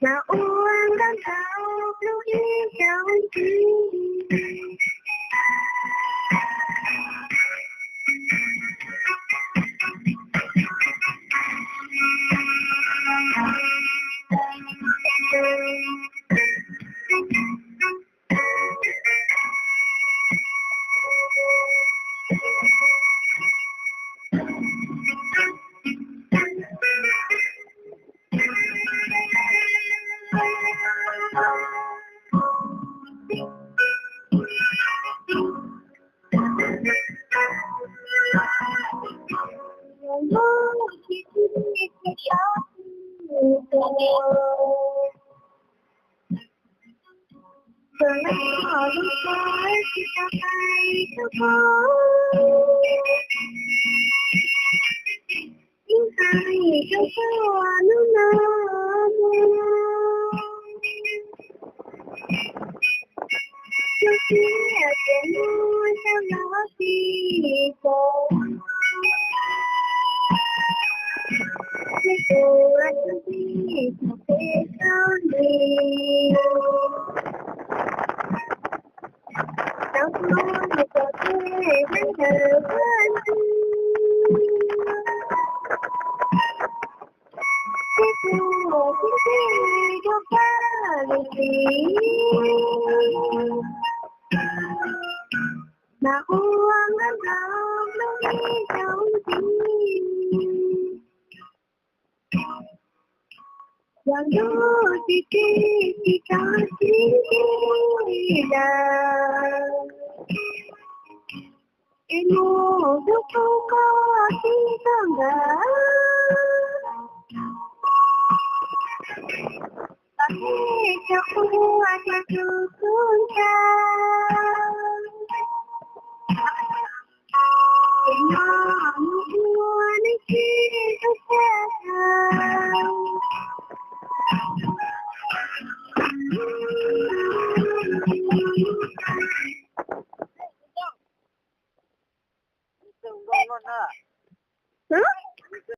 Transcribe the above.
Mas ua nkauj nraug lub ib zaug ntxiv. Ib nqaij rau koj hnub no mus, lub siab tias muaj xyov los tsis pom, thiab tus tus txiv txoj kev txhaum li. Tau hnub nws pom tej neeg ntawm pab ntxwg, thiab tus txiv txij rau pab lub txiv, mas ua nkauj nraug lub ib zaug ntxiv. Los ntuj tsis tsim tsis txom txim lawm, es mus hlub hlub koj tib tug ntawd, los nej cov ua rau tus tub ntxhais.